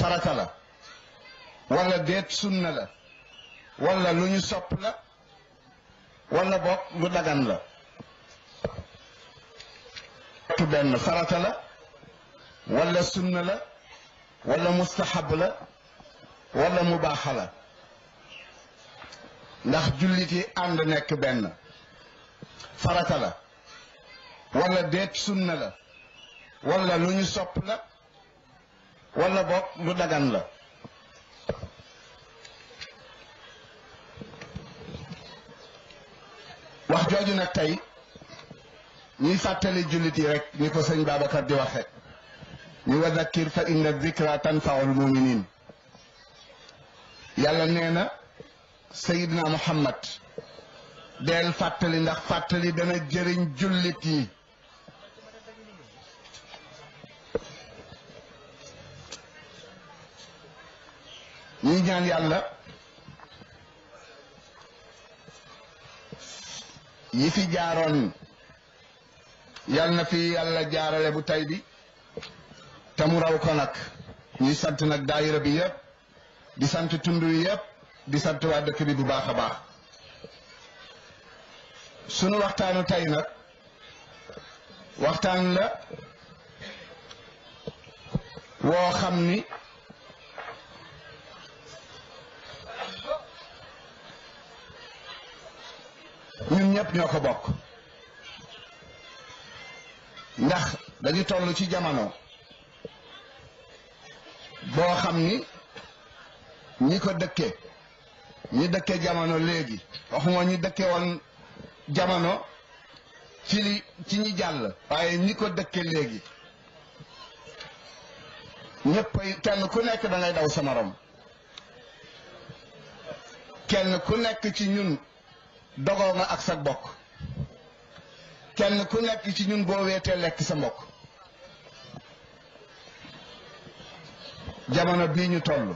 farata la wala déet sunna la wala lu ñu sopp la wala bokk lu dagan la tu benn farata la wala sunna la wala mustahab la wala mubaaxa la ndax jullit yi ànd nekk benn farata la wala déet sunna la wala lu ñu sopp la wala bokk lu dagan la wax jooju nag tey ñuy fàttali jullit yi rek ni ko sëñ Babacar di waxe ñu wa zakkir fa inna zikra tanfaul muminin yàlla nee na Seydina Muhammad deel fàttali ndax fàttali dana jëriñ jullit yi ñuy ñaan yàlla yi fi jaaroon yal na fi yàlla jaarale bu tay bi te mu raw ko nag ñuy sant nag daayira bi yëpp di sant tund yi yëpp di sant waa dëkk bi bu baax a baax sunu waxtaanu tey nag waxtaan la woo xam ni ñun ñëpp ñoo ko bokk ndax dañu toll ci jamono boo xam ni ñi ko dëkke ñi dëkke jamono léegi waxuma ñi dëkke woon jamono ci ñi jàll waaye ñi ko dëkke léegi ñëpp kenn ku nekk da ngay daw sa morom kenn ku nekk ci ñun dogoo nga ak sa bokk kenn ku nekk ci ñun boo weetee lekk sa mbokk jamono bii ñu toll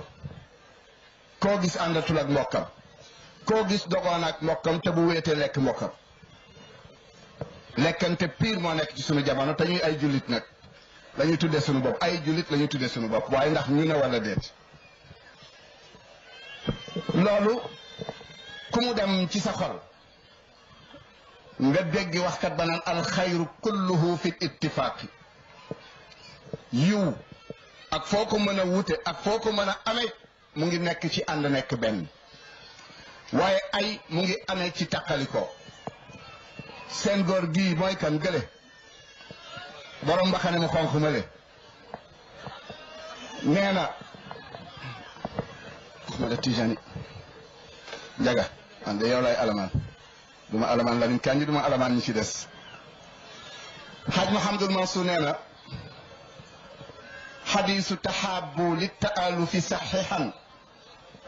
koo gis àndatul ak mbokkam koo gis dogoon ak mbokkam te bu weetee lekk mbokkam lekkante pire moo nekk ci sunu jamono te ñuy ay jullit nag la ñuy tuddee sunu bopp ay jullit la ñuy tuddee sunu bopp waaye ndax ñu ne wala déet loolu ku mu dem ci sa xol nga dégg waxkat ba naan alxayru kulluhu fi ittifaaqi yiw ak foo ko mën a wute ak foo ko mën a amee mu ngi nekk ci ànd nekk benn waaye ay mu ngi amee ci taqaliko seen góor gii mooy kan gële borom mbaxane mu xonq ma le nee na ma da Tijani njaga man de yow lay alamaan duma alamaan Lamin Kanji duma alamaan ñi ci des xaaj Mahamadul Mansour nee na xadiisu taxaabu li taalufi saxiixan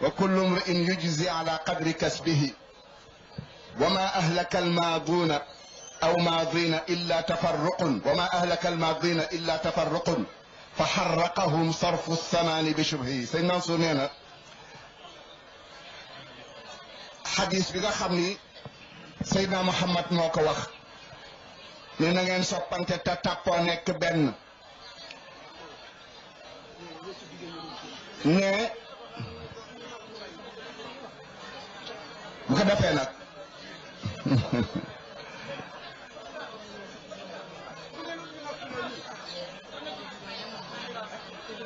wa kullu mri'in yujzi ala qadri kasbihi wa ma ahlaka almaaduna aw maadina illa tafarruqun wa ma ahlaka almaadina illa tafarruqun fa xarraqahum sarfu samaani bi shubhi sëñ Mansour nee na xadis bi nga xam ni Seydina Muhammad moo ko wax ne na ngeen soppante te tàppoo nekk benn ne bu ko defee nag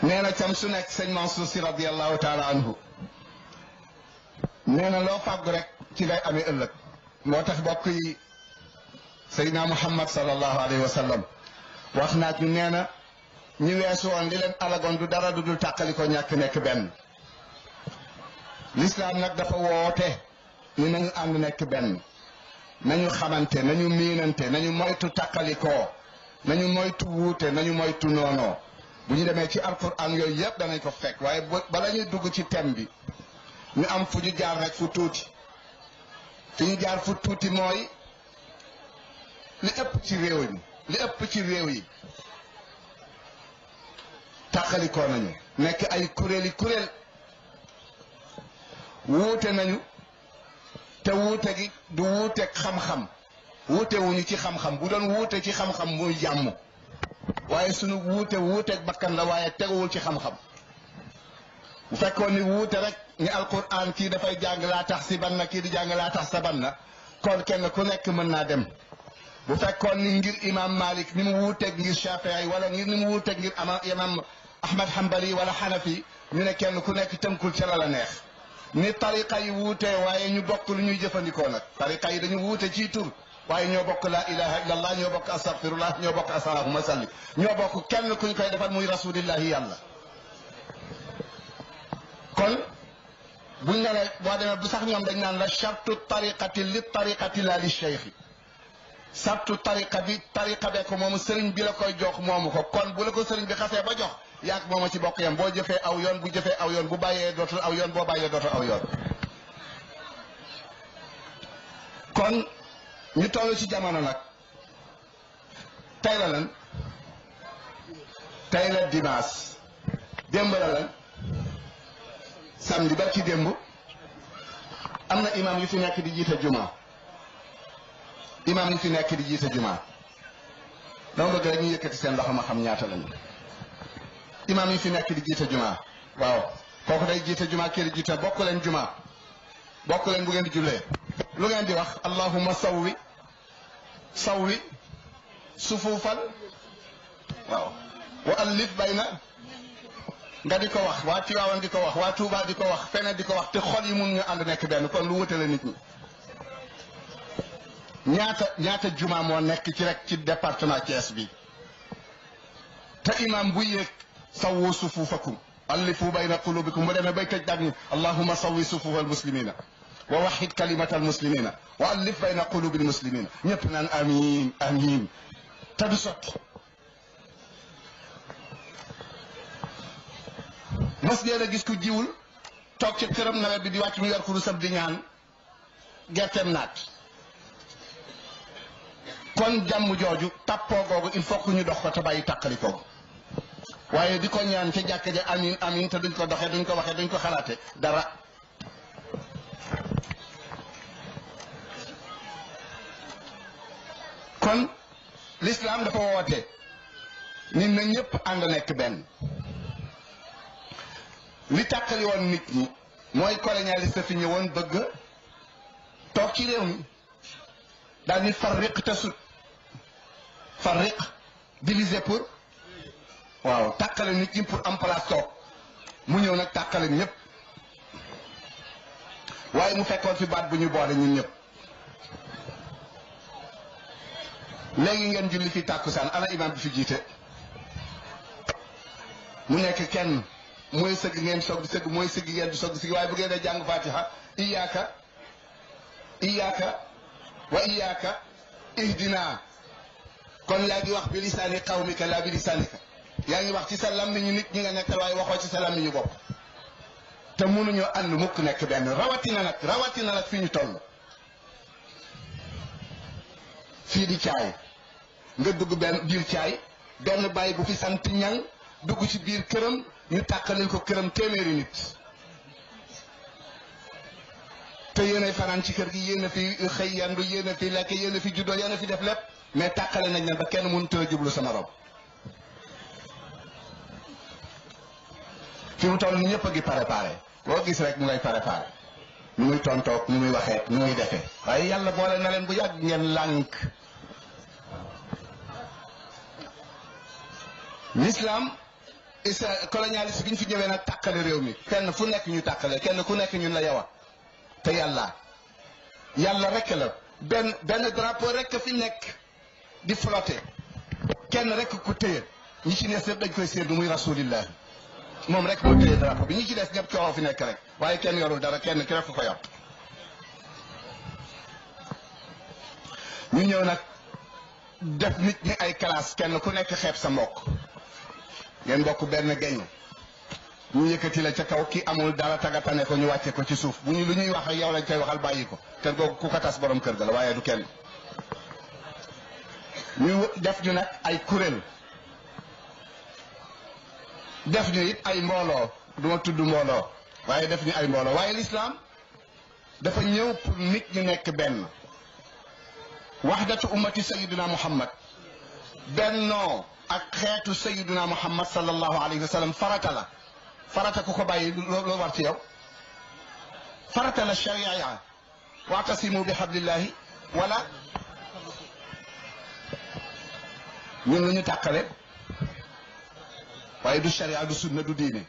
nee na cam su nekk sëñ Mansour si radiyallahu taala anhu nee na loo fàggu rek ci ngay amee ëllëg moo tax bokk yi Seydina Muhammad sallallahu alayhi wa sallam wax naat ñu nee na ñu weesu woon li leen alagoon du dara du dul tàqali ko ñàkk nekk benn lislaam nag dafa woote ni nañu ànd nekk benn nañu xamante nañu miinante nañu moytu tàqalikoo nañu moytu wuute nañu moytu noonoo bu ñu demee ci alquran yooyu yëpp danañ ko fekk waaye bala ñuy dugg ci thème bi ñu am fu ñu jaar rek fu tuuti fi ñu jaar fu tuuti mooy li ëpp ci réew mi li ëpp ci réew yi tàqalikoo nañu nekk ay kuréeli kuréel wuute nañu te wuute gi du wuuteeg xam-xam wuute wuñu ci xam-xam bu doon wuute ci xam-xam muy jàmm waaye sunu wuuteeg bakkan la waaye teguwul ci xam-xam bu fekkoon ni wuute rek ni alquran kii dafay jàng laa taxsibanna kii di jàng laa taxsabanna kon kenn ku nekk mën naa dem bu fekkoon ni ngir imam Malik ni mu wuuteeg ngir Shafii wala ngir ni mu wuuteeg ngir imam Ahmad Hanbali wala Hanafi ñu ne kenn ku nekk tënkul ca la neex ni tariqa yi wuutee waaye ñu bokk lu ñuy jëfandikoo nag tariqa yi dañu wuute ci tur waaye ñoo bokk laa ilaha illa allah ñoo bokk astaghfirullah ñoo bokk allahumma salli ñoo bokk kenn kuñ koy defal muy rasulillahi yàlla kon buñ ne la boo demee bu sax ñoom dañ naan la chartu tariqati li tariqati la li cheikh sartu tariqa bi ko moomu sëriñ bi la koy jox moomu ko kon bu la ko sëriñ bi xasee ba jox yaak mooma ci bokk yam boo jëfee aw yoon bu jëfee aw yoon bu bàyyee dootul aw yoon boo bàyyee dootul aw yoon kon ñu toll ci jamono nag tey la lan tey la dimanche démb la lan samedi barki démb am na imam yu fi nekk di jiite juma imam yu fi nekk di jiite juma dama bëgg rek ñu yëkkati seen loxo ma xam ñaata lañu imam yi fi nekk di jiite juma waaw kooku day jiite juma kii di jiite bokk leen juma bokk leen bu ngeen di jullee lu ngeen di wax allahumma sawwi sufuufal waaw wa allif bayna nga di ko wax waa Tiwaawan di ko wax waa Tuubaa di ko wax feneen di ko wax te xol yi mun ñu ànd nekk benn kon lu wutale nit ñi ñaata juma moo nekk ci rek ci département Thiès bi te imam bu yéeg sawwu sufuufakum allifu bayna qulubikum bu demee bay tëj daal ni allahumma sawwi sufuufal muslimina wa waxid kalimatal muslimina wa allif bayna qulubil muslimina ñëpp naan amiin amiin te du sotti mos ngeen a gis ku jiwul toog ci këram nawet bi di wàcc mu yor kurusam di ñaan gerteem naat kon jàmm jooju tappoo googu il faut que ñu dox ko te bàyyi tàqali ko waaye di ko ñaan ca jàkka ja amin amin te duñ ko doxee duñ ko waxee duñ ko xalaate dara kon l'islam dafa woote nit na ñëpp ànd nekk benn li tàqali woon nit ñi mooy colonialiste fi ñëwoon bëgg toog ci réew mi daal ni farriq tasut farriq diviser pour waaw tàqale nit ñi pour am place toog mu ñëw nag tàqale ñëpp waaye mu fekkoon fi baat bu ñu boole ñun ñëpp léegi ngeen julli fi tàkkusaan ana imam bi fi jiite mu nekk kenn mooy sëgg ngeen soog di sëgg mooy sëgg ngeen di soog di sëgg waaye bu ngeen dee jàng fatiha iyyaka wa iyyaka ihdina kon yaa ngi wax bi lisaani qawmika laa bi lisaanika yaa ngi wax ci sa làmmiñu nit ñi nga nekkal waaye waxoo ci sa làmmiñu bopp te mënuñoo ànd mukk nekk benn rawatina nag fi ñu toll fii di caay nga dugg benn biir caay benn bàyyi bu fi sant ñang dugg ci biir këram ñu tàqalil ko këram téeméeri nit te yéen ay fanaan ci kër gi yéen a fi xëy yandu yéen a fi lekk yéen a fi juddoo yéen a fi def lépp mais tàqale nañ leen ba kenn mënut a jublu sama rob fi mu toll ni ñëpp a ngi préparé boo gis rek mu ngay préparé nu muy tontoog nu muy waxee nu muy defee waaye yàlla boole na leen bu yàgg ngeen lànk l'islam colonialiste bi ñu fi ñëwee nag tàqale réew mi fenn fu nekk ñu tàqale kenn ku nekk ñun la yow te yàlla rek la benn drapeau rek fi nekk di flotter kenn rek ku téye ñi ci des yëpp dañ koy séentu muy rasulillah moom rek moo téye drapeau bi ñi ci des ñëpp coow fi nekk rek waaye kenn yorul dara kenn ki rek ko yor ñu ñëw nag def nit ñi ay classe kenn ku nekk xeeb sa mbokk ngeen bokk benn geñ ñu yëkkati la ca kaw ki amul dara tagatane ko ñu wàcce ko ci suuf bu ñu lu ñuy wax ak yow lañ koy waxal bàyyi ko kër googu ku ko tas borom kër ga la waaye du kenn ñu def ñu nag ay kuréel def ñu it ay mbooloo du ma tudd mbooloo waaye def ñu ay mbooloo waaye l'islam dafa ñëw pour nit ñu nekk benn wahdatu ummati sayyidina muhammad bennoo ak xeetu sayyidina muhammad sallallahu alayhi wa sallam farata la farata ku ko bàyyi loo war ci yow farata la sharia wa'tasimu bi hablillahi wala ñun lu ñu tàqale waaye du sharia du sunna du diine